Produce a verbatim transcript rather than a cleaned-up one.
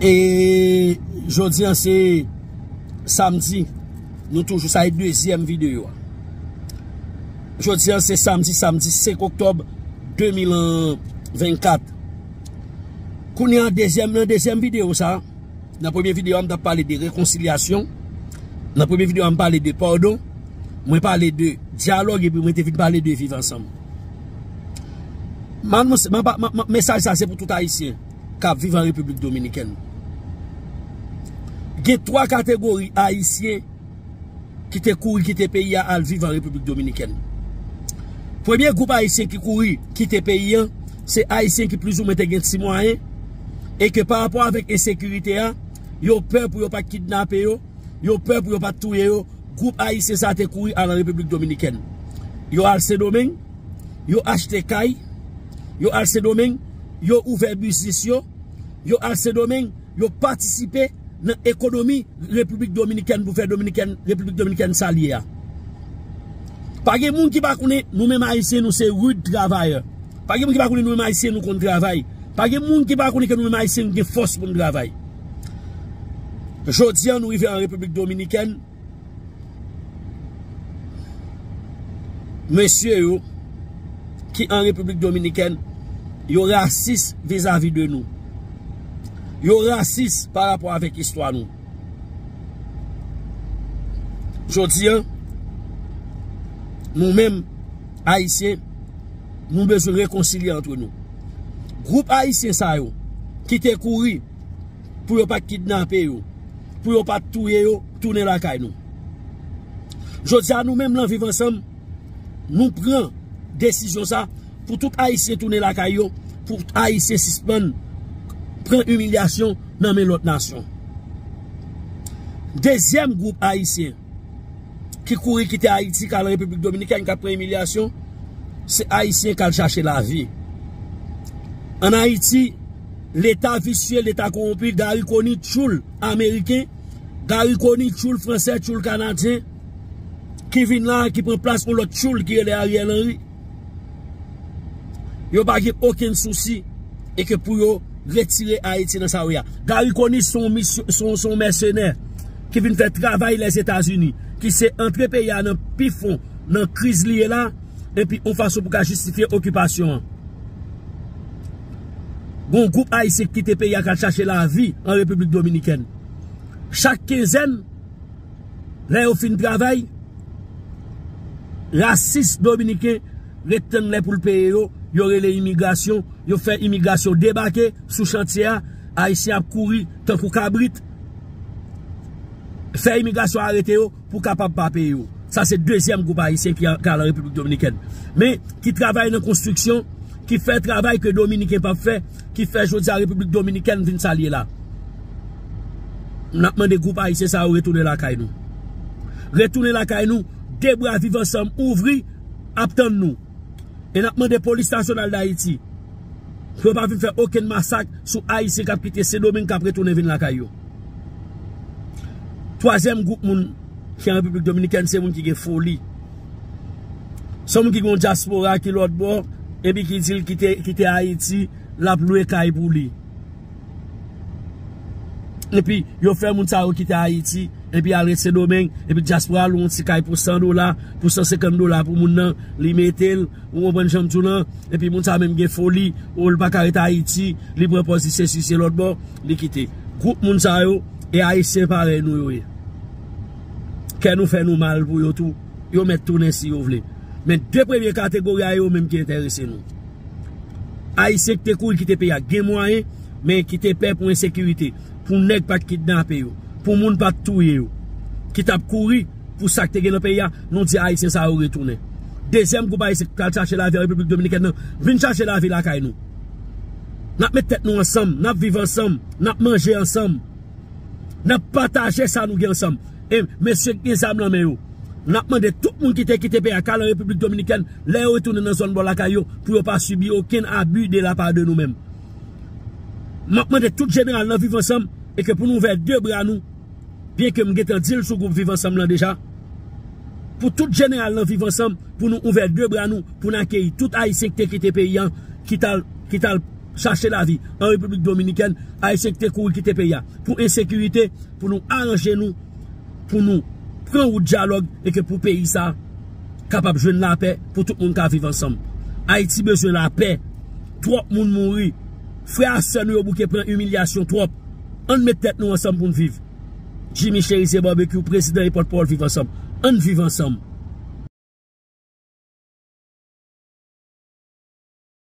E jodi a se samdi, nou toujou, sa e dezyèm videyo a. Jodi a se samdi, samdi senk oktòb de mil vennkat. Kounye a, dezyèm, nan dezyèm videyo sa, nan premye videyo a, m t ap pale de rekonsilyasyon. Nan premye videyo a, m pale de padon. Mwen pale de dyalòg, epi mwen te vin pale de viv ansanm. Man, man, man, man, mesaj sa se pou tout Ayisyen k ap viv an Repiblik Dominikèn. Gen twa kategori Ayisyen ki te kouri kite peyi a al viv an Repiblik Dominikèn. Premye gwoup Ayisyen ki kouri kite peyi a, se Ayisyen ki plizoumwen te gen ti mwayen, e ke pa rapò avèk ensekirite a, yo pè pou yo pa t kidnape yo, yo pè pou yo pa t touye yo, gwoup Ayisyen sa te kouri al an Repiblik Dominikèn. Yo al Sendomeng, yo achte kay, yo al Sendomeng, yo ouvè biznis yo, yo al Sendomeng, yo patisipe nan ekonomi Repiblik Dominikèn pou fè Dominikèn, Repiblik Dominikèn sa l ye a. Pa gen moun ki pa konnen nou menm Ayisyen nou se rid travayè. Pa gen moun ki pa konnen nou menm Ayisyen nou konn travay. Pa gen moun ki pa konnen ke nou menm Ayisyen nou gen fòs pou n travay. Jodi a nou rive an Repiblik Dominikèn, mesye yo ki an Repiblik Dominikèn, yo rasis vizavi de nou. Yo rasis pa rapò avèk istwa nou. Jodi a, nou menm, Ayisyen, nou bezwen rekonsilye antre nou. Gwoup Ayisyen sa yo, ki te kouri pou yo pa t kidnape yo, pou yo pa t touye yo, tounen lakay nou. Jodi a, nou menm nan Viv Ansanm, nou pran desizyon sa pou tout Ayisyen tounen lakay yo, pou Ayisyen sispann pran imilyasyon nan men lòt nasyon. Dezyèm gwoup Ayisyen ki kouri kite Ayiti, k al Repiblik Dominikèn, k ap pran imilyasyon, se Ayisyen k al chache lavi. Ann Ayiti, Leta visye, Leta kowonpi, Garry Conille tchoul ameriken, Garry Conille tchoul fransè, tchoul kanadyen, ki vin la, ki pran plas yon lòt tchoul ki rele Ariel Henry. Yo pa gen okenn sousi e ke pou yo retire Ayiti nan sa yo ye a. Garry Conille se yon misyon, se yon, se yon mèsenè ki vin fè travay Lèzetazini, ki se antre peyi a nan pi fon, nan kriz li ye la, epi yon fason pou ka jistifye okipasyon an. Gon gwoup Ayisyen ki kite peyi a k al chache lavi an Repiblik Dominikèn. Chak kenzèn, lè yo fin travay, rasis dominiken ret tann lè pou l peye yo, yo rele imigrasyon, yo fè imigrasyon debake sou chantye a, Ayisyen ap kouri tankou kabrit, fè imigrasyon arete yo pou kapab pa peye yo. Sa se dezyèm gwoup Ayisyen ki, ki al an Repiblik Dominikèn. Men, ki travay nan konstriksyon, ki fè travay ke Dominiken p ap fè, ki fè jodi a Repiblik Dominikèn vin sa l ye la. N ap mande gwoup Ayisyen sa yo retounen lakay nou. Retounen lakay nou, de bra Viv Ansanm ouvri, ap tann nou. E n ap mande Polis Nasyonal d Ayiti pou yo pa vin fè okenn masak sou Ayisyen k ap kite Sendomeng k ap retounen vin lakay yo. Twazyèm gwoup moun ki an Repiblik Dominikèn se moun ki gen foli. Se moun ki gen yon dyaspora ki lòt bò, epi ki di l kite, kite Ayiti, l ap lwe kay pou li. Epi yo fè moun sa yo kite Ayiti, epi al ret Sendomeng, epi dyaspora lwe yon ti kay pou san dola, pou san senkant dola pou moun nan, li mete l, ou konprann jan m di w lan, epi moun sa menm gen foli, ou l pa ka ret Ayiti, li pran pòz li se si se lòt bò, li kite. Gwoup moun sa yo, e Ayisyen parèy nou yo ye. Kè nou fè nou mal pou yo tou, yo mèt tounen si yo vle. Men de premye kategori a yo menm ki enterese nou. Ayisyen ki te kouri kite peyi a gen mwayen, men ki te pè pou ensekirite, pou nèg pa t kidnape yo, pou moun pa t touye yo, ki t ap kouri pou sa k te gen nan peyi a, nou di Ayisyen sa yo retounen. Dezyèm gwoup Ayisyen k al chache lavi an Repiblik Dominikèn nan, vin chache lavi lakay nou. N ap met tèt nou ansanm, n ap viv ansanm, n ap manje ansanm. N ap pataje sa nou gen ansanm. E mesye k gen zam nan men yo, n ap mande tout moun ki te kite peyi a, k al an Repiblik Dominikèn, lè yo retounen nan zòn bò lakay yo, pou yo pa sibi okenn abi de la pa de nou menm. M ap mande tout jeneral nan Viv Ansanm, e ke pou nou ouvè de bra nou, byen ke m gentan di l sou gwoup Viv Ansanm lan deja, pou tout jeneral nan Viv Ansanm, pou nou ouvè de bra nou, pou n akeyi tout Ayisyen ki te kite peyi a, ki t al, ki t al chache lavi an Repiblik Dominikèn, Ayisyen ki te kouri kite peyi a pou ensekirite, pou nou aranje nou, pou nou pran wout dyalòg e ke pou peyi sa kapab jwenn lapè, pou tout moun ka viv ansanm. Ayiti bezwen lapè. Twòp moun mouri. Frè a sè nou yo bouke pran imilyasyon twòp. Ann met tèt nou ansanm pou n viv. Jimmy Cherizier Barbecue, prezidan e pòtpawòl Viv Ansanm. Ann viv ansanm.